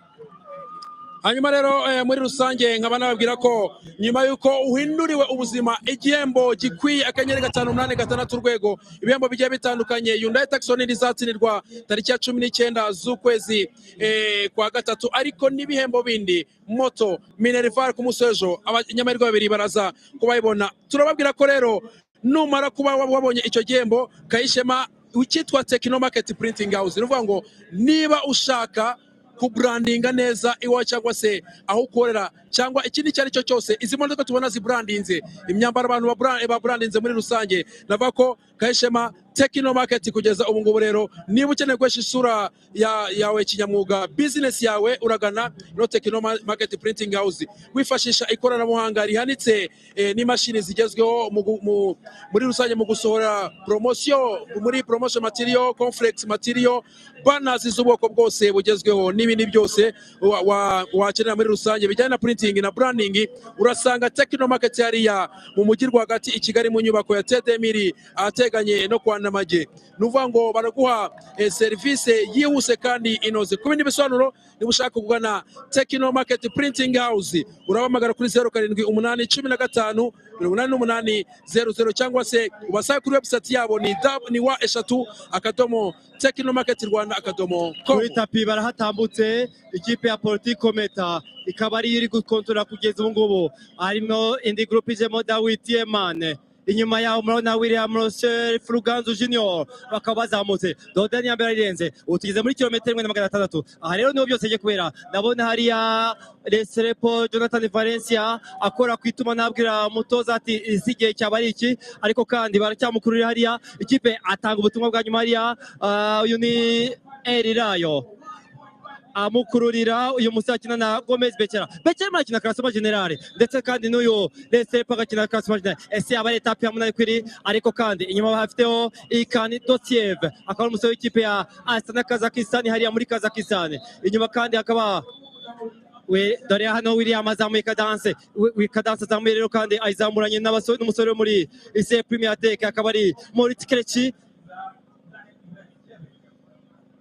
Hanyuma rero muri rusange nkaba nababwira ko nyuma y'uko uhinduriwe ubuzima, igihembo gikwiye *586#, ibihembo bigiye bitandukanye. Hyundai Tucson rizatsindirwa tariki ya 19 z'ukwezi kwa gatatu, ariko n'ibihembo bindi, moto, minerval ku munsi w'ejo, abanyamahirwe babiri baraza kubayibona. Turababwira ko rero numara kuba wabonye icyo gihembo, Kayishema, icyitwa Techno Market Printing House, ni ukuvuga ngo niba ushaka kubrandinga neza iwawe cyangwa se aho ukorera cyangwa ikindi icyo ari cyo cyose, izi modoka tubona zibrandinze, imyambaro abantu babrandinze muri rusange, navuga ko Kayishema Techno Market kugeza ubu ngubu rero, niba ukeneye gukoresha isura yawe kinyamwuga, business yawe, uragana no Techno Market Printing House, wifashisha ikoranabuhanga rihanitse n'imashini zigezweho muri rusange mu gusohora promotion, muri promotion material, conference material, banners z'ubwoko bwose bugezweho n'ibindi byose wakenera muri rusange bijyanye na printing na branding. Urasanga Techno Market hariya mu mujyi rwagati i Kigali, mu nyubako ya Tedemiri, ahateganye no kwa Ndamage. Ni ukuvuga ngo baraguha serivisi yihuse kandi inoze. Ku bindi bisobanuro, niba ushaka kugana Techno Market Printing House, urabahamagara kuri 0781 588 00, cyangwa se ubasabe kuri website yabo, ni w, technomarketrwanda.com. Kuri tapis barahatambutse. Ikipe ya Polti Kometa ikaba ariyo iri gukontorora kugeza ubu ngubu. Harimo indi groupe ijemo Dawit Yemane. Inyuma yaho murabona William Rosel Ruganzu Junior, bakaba bazamutse. Dodani ya mbere arirenze. Ubu tugeze muri kilometero 1 600. Aha rero niho byose bigiye kubera. Ndabona hariya Restrepo Jonathan Valencia akora ku itumanaho, abwira umutoza ati isi igihe cyaba ari iki, ariko kandi baracyamukururira hariya. Ikipe atanga ubutumwa bwa nyuma hariya. Uyu ni Erirayo amukururira. Uyu musore akina na Gomez Bekera. Bekera arakina classement général, ndetse kandi n'uyu Restrepo agakina classement général. Ese yaba ari étape ya munani kwiri? Ariko kandi inyuma bafiteho Ikani Dosiev, akaba ari umusore w'ikipe ya Astana Kazakhstan, hariya muri Kazakhstan. Inyuma kandi hakaba we, dore hano William azamuye cadence, we cadence azamuye rero kandi ayizamuranye n'abasore, n'umusore wo muri ICE Premier Tech, akaba ari Moritz Krechi.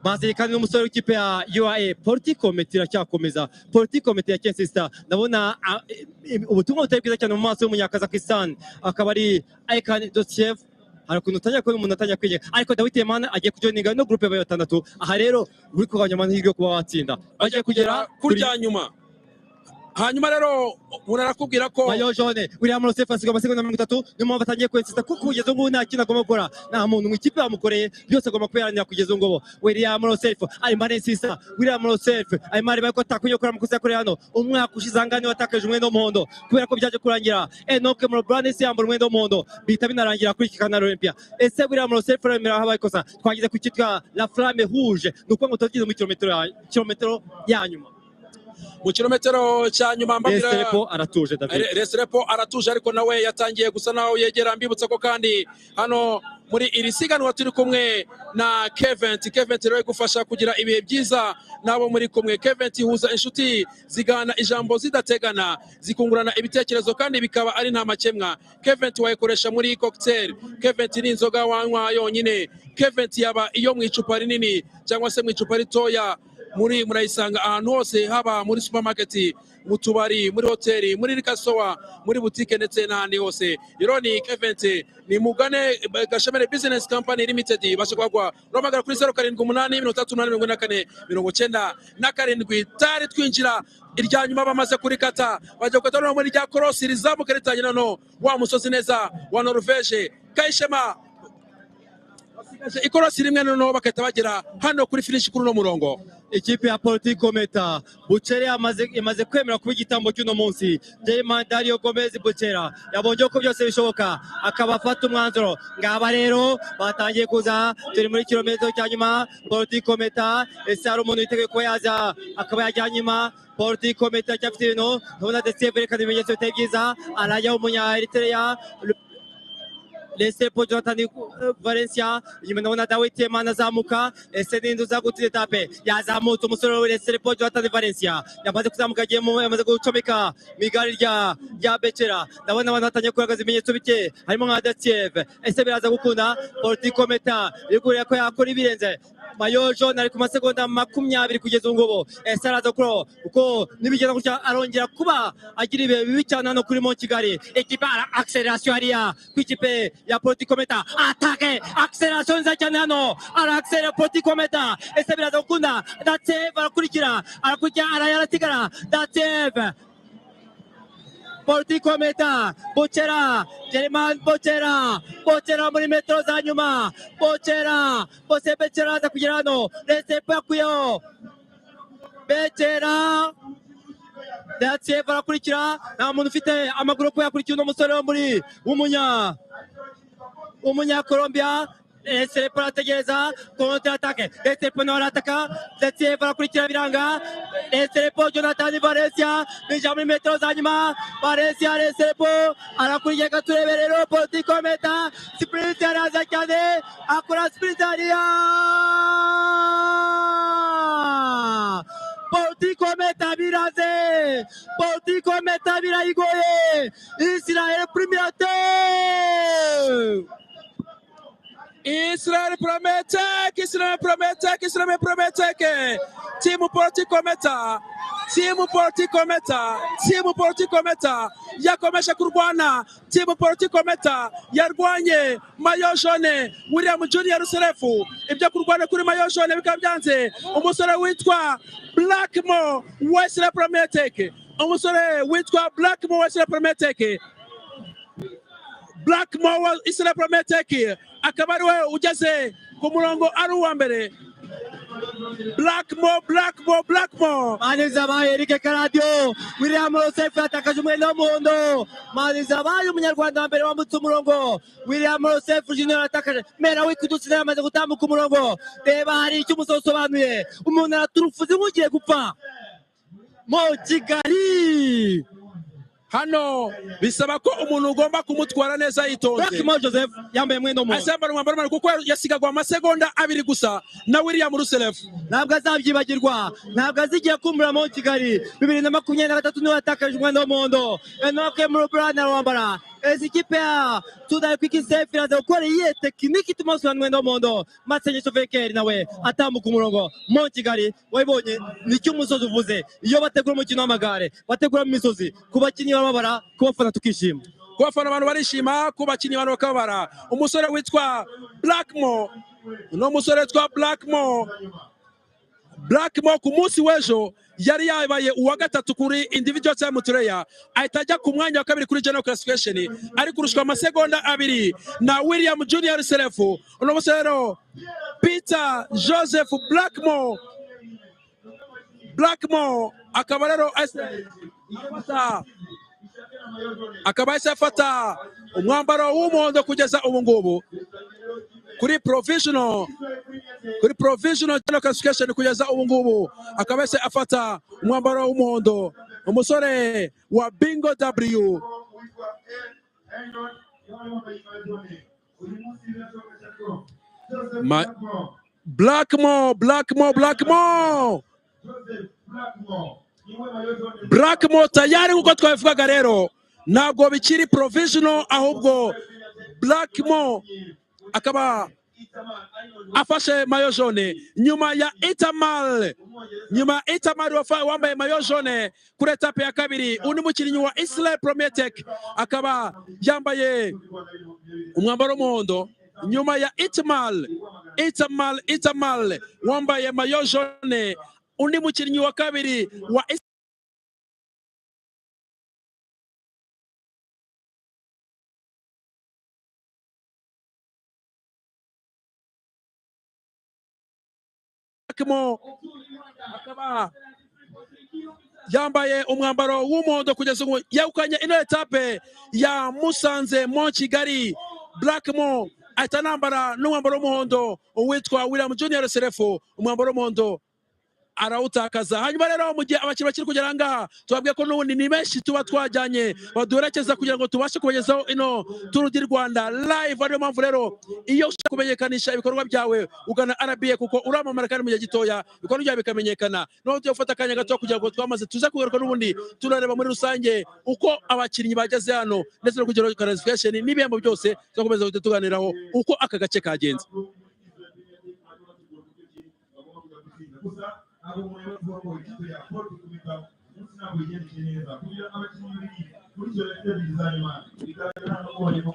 Bazanye kandi n'umusore w'ikipe ya UAE. Polti Komet iracyakomeza, Polti Komet ya Kensista. Ndabona ubutumwa butari bwiza cyane mu maso y'umunyakazakistan, akaba ari Aikan Dosiev. Hari ukuntu utangira kubona umuntu atangira kwiga, ariko Dawid Yemana agiye kujoininga no groupe yabaye batandatu. Aha rero uri kugabanya amahirwe yo kuba watsinda. Bagiye kugera kuri rya nyuma. Hanyuma rero umuntu arakubwira ko Maillot jaune William Rosefa asiga amasegonda 30. Niyo mpamvu atangiye kwensista, kuko kugeza ubu nta kintu agomba gukora, nta muntu mu ikipe bamukoreye, byose agomba kubiharanira kugeza ubu ngubu. William Rosefa arimo arensista. William Rosefa arimo areba ko atakwiye gukora amakosa yakoreye hano umwaka ushize. Ahangaha niwe watakaje umwenda w'umuhondo, kubera ko byaje kurangira Enoch Mrobranes yambara umwenda w'umuhondo, bihita binarangira kuri iki Canal Olympia. Ese William Rosefa aremera habaye ikosa? Twageze ku cyitwa la flamme rouge, ni ukuvuga ngo tugeze mu kilometero ya nyuma. Mu kilometero cya nyuma, mbabwira Restrepo aratuje, David. Restrepo aratuje, ariko nawe yatangiye gusa naho yegera. Mbibutsa ko kandi hano Muri iri siganwa turi kumwe na Kevent. Kevent rero igufasha kugira ibihe byiza n'abo muri kumwe. Kevent ihuza inshuti zigana ijambo zidategana, zikungurana ibitekerezo kandi bikaba ari nta makemwa. Kevent wayikoresha muri cocktail. Kevent ni inzoga wanywa yonyine. Kevent yaba iyo mu icupa rinini cyangwa se mu icupa ritoya. Muri murayisanga ahantu hose, haba muri supermarket, mu tubari, muri hoteli, muri rikasowa, muri butike ndetse n'ahandi hose. Rero ni Kevent, ni mugane Gashamere Business Company Limited bashe kwagwa. Uramagara kuri 0783849497. Tari twinjira irya nyuma, bamaze kurikata, bajya gukata no muri rya korosi rizamuka ritangira no wa musozi neza wa Norvege. Kayishema, basigaje ikorosi rimwe, noneho bagahita bagera hano kuri finish kuri uno murongo. Ikipe ya Politiki Kometa Bucere imaze kwemera kuba igitambo cy'uno munsi. German Dario Gomez Bucera yabonye ko byose bishoboka, akaba afata umwanzuro. Ngaba rero batangiye kuza, turi muri kilometero cya nyuma. Politiki Kometa, ese hari umuntu witeguye kuba yaza akaba yajya nyuma? Politiki Kometa cyafite ibintu, ndabona ndetse berekana ibimenyetso bitari byiza. Arajya umunya Eritrea Lesepo Jonathan Valencia, inyuma ndabona Dawit Yemane azamuka. Ese ninde uza gutsinda etape? Yazamutse umusore we Lesepo Jonathan Valencia, yamaze kuzamuka, agiye mu yamaze gucomeka mu igare rya Becera. Ndabona abantu batangiye kugaragaza ibimenyetso bike, harimo nka Datiev. Ese biraza gukunda? Politiki Kometa iri kureba ko yakora ibirenze. Maillot jaune ari ku masegonda 20 kugeza ubu ngubu. Ese araza kuro kuko nibigenda gutya arongera kuba agira ibihe bibi cyane hano kuri Mont Kigali. Ikipe ara acceleration hariya ku ikipe ya Politiki Kometa, attaque, acceleration nziza cyane hano, ara accélère Politiki Kometa. Ese biraza gukunda? Datiev arakurikira, arakurikira, arasigara Datiev. Politiki Kometa, Bucera, German Bucera, Bucera muri metero za nyuma. Bucera bose, Becera aza kugera hano. Lesepo yakuyeho Becera, Datiev arakurikira. Nta muntu ufite amaguru yo kuba yakurikira uno musore wo muri umunya Colombia. Lesepo arategereza contre attaque. Lesepo nawe arataka. Datiev arakurikira, biranga. Lesepo Jonathan Valencia bija muri metero za nyuma. Valencia, Lesepo arakurikira. Reka turebe rero Politiki Kometa, sprint araza cyane, akora sprint hariya. Politiki Kometa biraze, Politiki Kometa birayigoye. Israel Premier Tech. Israel Premier Tech, Israel Premier Tech, Israel Premier Tech. Team Politiki Kometa, Team Politiki Kometa, Team Politiki Kometa yakomeje kurwana. Team Politiki Kometa yarwanye maillot jaune William Junior Lecerf. Ibyo kurwana kuri maillot jaune bikaba byanze. Umusore witwa Blackmore wa Israel Premier Tech, umusore witwa Blackmore wa Israel Premier Tech, Blackmore wa Israel Premier Tech akaba ari we ugeze ku murongo ari uwa mbere. Blackmore, Blackmore, Blackmore. Manizabaye Eric Karadio, William Lecerf yatakaje umwenda w'umuhondo. Manizabaye umunyarwanda wa mbere wambutse umurongo. William Lecerf Junior yatakaje mera wikudutse, yamaze gutambuka umurongo. Reba, hari icyo umusozi usobanuye, umuntu araturufuze nk'ugiye gupfa mo Kigali. Hano bisaba ko umuntu ugomba kumutwara neza yitonze. Blackmore Joseph yambaye umwenda w'umuhondo. Ahise yambara umwambaro w'umuhondo kuko yasigagwa amasegonda 2 gusa na William Lecerf. Ntabwo azabyibagirwa, ntabwo azigera kumbura mo Kigali 2023, niwe yatakaje umwenda w'umuhondo. Enoch Mulubrhan arawambara. Ese ikipe ya Soudal Quick Step iraza gukora iyihe tekiniki ituma basubirana umwenda w'umuhondo? Masengesho Vekeri nawe atambuka umurongo mo Kigali. Wabibonye nicyo umusozi uvuze. Iyo bategura umukino w'amagare bategura mu misozi, ku bakinnyi barababara, ku bafana tukishima. Ku bafana abantu barishima, ku bakinnyi abantu bakababara. Umusore witwa Blackmore, uno musore witwa Blackmore, Blackmore ku munsi w'ejo yari yabaye uwa gatatu kuri individual time trial, ahita ajya ku mwanya wa kabiri kuri general classification, ari kurushwa amasegonda 2 na William Junior Lecerf. Uno musore rero Peter Joseph Blackmore, Blackmore akaba rero ahise afata umwambaro w'umuhondo kugeza ubu ngubu kuri provisional general classification. Kugeza ubu ngubu akaba yahise afata umwambaro w'umuhondo, umusore wa Bingo W. Blackmore, Blackmore, Blackmore, Blackmore tayari nk'uko twabivugaga rero, ntabwo bikiri provisional, ahubwo Blackmore akaba afashe maillot jaune nyuma ya Itamal, nyuma ya Itamal wambaye maillot jaune kuri etape ya kabiri. Undi mukinnyi wa Israel Premier Tech akaba yambaye umwambaro w'umuhondo nyuma ya Itamal, Itamal, Itamal wambaye maillot jaune. Undi mukinnyi wa kabiri wa Blackmore akaba yambaye umwambaro w'umuhondo kugeza ubu, yegukanye ino etape ya Musanze mo Kigali. Blackmore ahita anambara n'umwambaro w'umuhondo. Uwitwa William Junior Serefu umwambaro w'umuhondo arawutakaza. Hanyuma rero, mu gihe abakinnyi bakiri kugera ngaha, tubabwiye ko n'ubundi ni benshi tuba twajyanye baduherekeza kugira ngo tubashe kubagezaho ino Tour du Rwanda live. Ariyo mpamvu rero, iyo ushaka kumenyekanisha ibikorwa byawe, ugana RBA, kuko uramamara kandi mu gihe gitoya ibikorwa byawe bikamenyekana. Noneho tugiye gufata akanya gato kugira ngo twamaze tuze kugaruka, n'ubundi turareba muri rusange uko abakinnyi bageze hano, ndetse no kugira classification n'ibihembo byose. Tuzakomeza kujya tuganiraho uko aka gace kagenze. Gusa ntabwo umuntu yavuga ko ikipe ya Paul Kumita umunsi ntabwo yigendekeye neza kugira abakinnyi babiri muri kilometero 2 za nyuma, bigaragara hano ko barimo.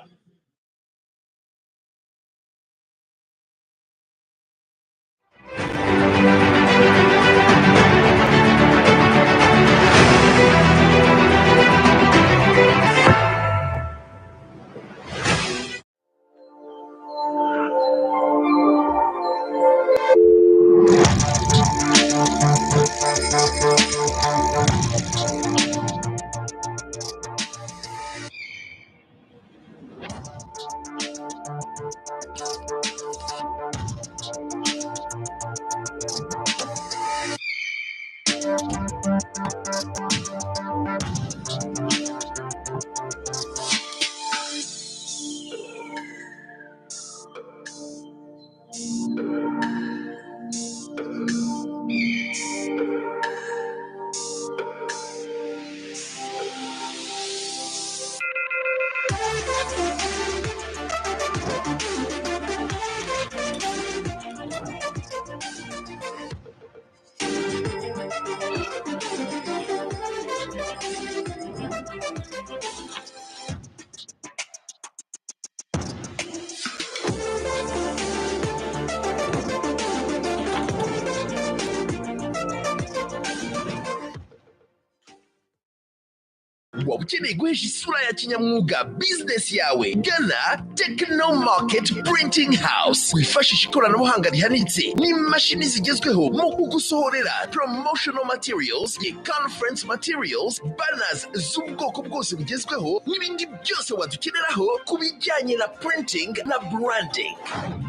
Waba ukeneye guhesha isura ya kinyamwuga bizinesi yawe? Gana Techno Market Printing House, wifashisha ikoranabuhanga rihanitse n'imashini zigezweho mu kugusohorera promotional materials, conference materials, banners z'ubwoko bwose bugezweho n'ibindi byose wadukeneraho ku bijyanye na printing na branding.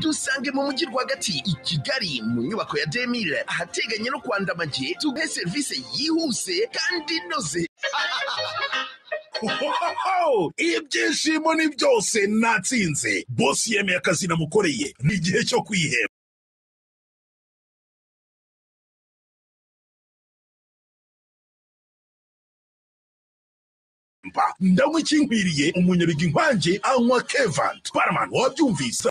Dusange mu mujyi rwagati i Kigali, mu nyubako ya Demire, ahateganye no kwa Ndamage. Tuguhe serivisi yihuse kandi inoze. Ibyishimo ni byose, natsinze! Bosi yemeye akazi namukoreye, ni igihe cyo kwiheba. Ndanywa ikinkwiriye, umunyabigwi nkanjye anywa Kevant. Barman, wabyumvise?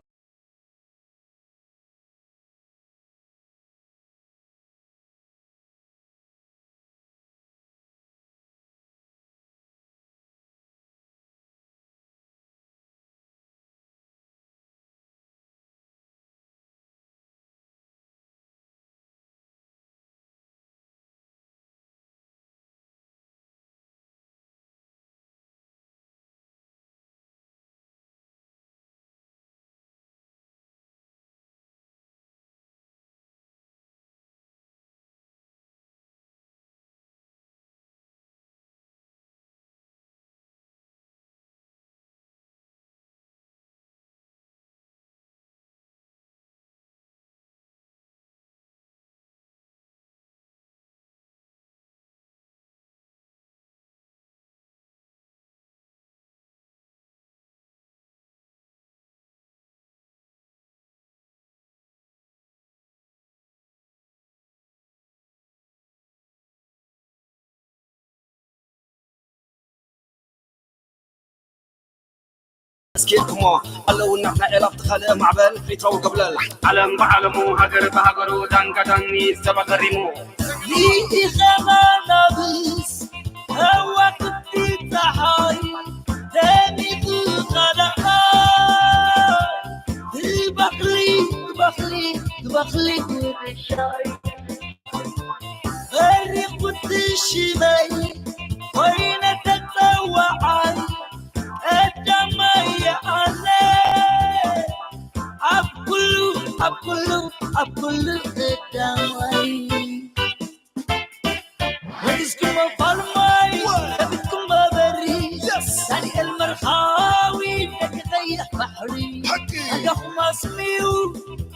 ስኪልኩሞ ኣለውና ናይ ዕላፍ ትኻልእ ማዕበል ኤርትራዊ ገብለል ዓለም ብዓለሙ ሃገር ብሃገሩ ዳንጋ ዳኒ ዝተበገሪሙ لإخمانابس هو كنتي تحاي تاني قدقاي تبخلي تبخلي تبخلي الشاي غرق الشمال وين تتوعي الدمية علي أبكلو أبكلو أبكلو الدمية ودسكم بالماي بدكم بري يعني المرخاوي تغيح بحري أقف اسميو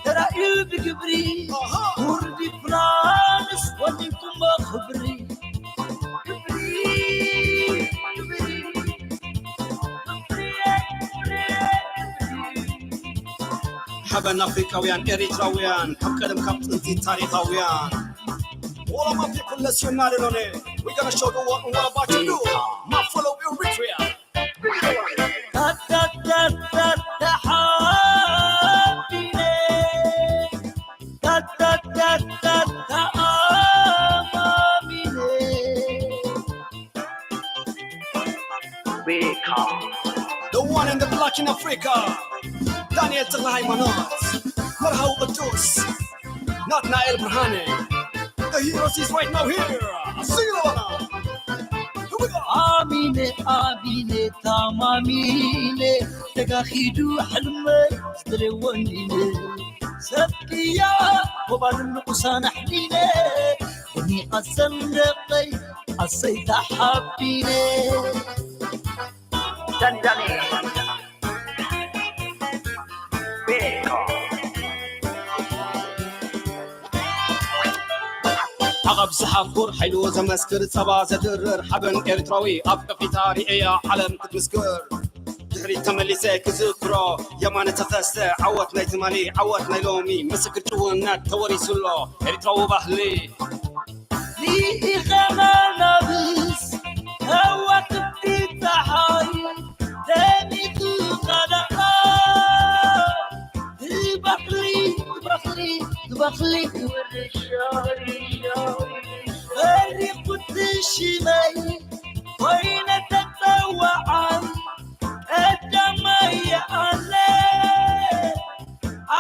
ترى بكبري وردي فرانس وديكم خبري كبري كبري ሓበን ኣፍሪካውያን ኤሪትራውያን ካብ ቀደም ካብ ጥንቲ ታሪኻውያን። All of my people, let's unite on it. We're gonna show the world what about to do. My fellow Eritrea. تا تا تا تا تحابيني تا تا تا تا تا أماميني. The one in the black in Africa. Daniel Teklehaimanot. Marhau Qudus. Natnael Berhane. The heroes is right now here. Sing it on. Here we go. آمينة آمينة تمامينة تقاخيدو حلمي ستريونينة سبيا وبعد النقصان حنينة وني الصندقي الصيت حبينة دندني بيكو عقب زحفر حلو زمسكر سبا زدرر حبن ኤርትራዊ ኣብ ከፊታ ሪአያ ዓለም ክትምስክር ድሕሪ ተመሊሰ ክዝክሮ የማነ ተኸስተ ዓወት ናይ ትማሊ ዓወት ናይ ሎሚ ምስክር ጭውነት ተወሪሱሎ ኤርትራዊ ባህሊ። لإخمانابس هو كنتي تحاي تاني قدقاي تبخلي تبخلي تبخلي فرق الشمال وين تتوعي الدمية علي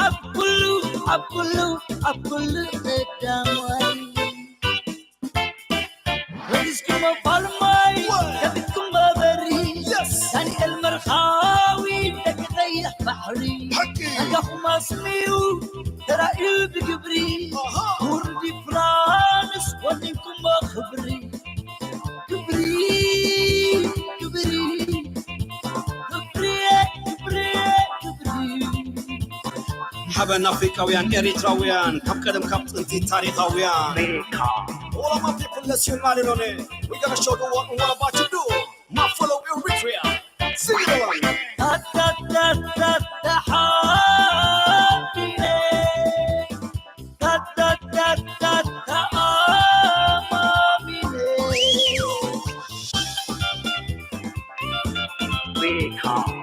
أبكلو أبكلو أبكلو الدمية ودسكم بالماي بدكم بري يعني المرخاوي تغيح بحري أقف اسميو ترى بكبري وردي فرانس وديكم خبري كبري كبري كبري كبري كبري. ሓበን ኣፍሪካውያን ኤሪትራውያን ካብ ቀደም ካብ ጥንቲ ታሪኻውያን። بيكو All of my people, let's unite on it. We're gonna show the world what about to do. My fellow Eritrea. Sing it along. تا تا تا تا تحابيني تا تا تا تا تا أماميني بيكو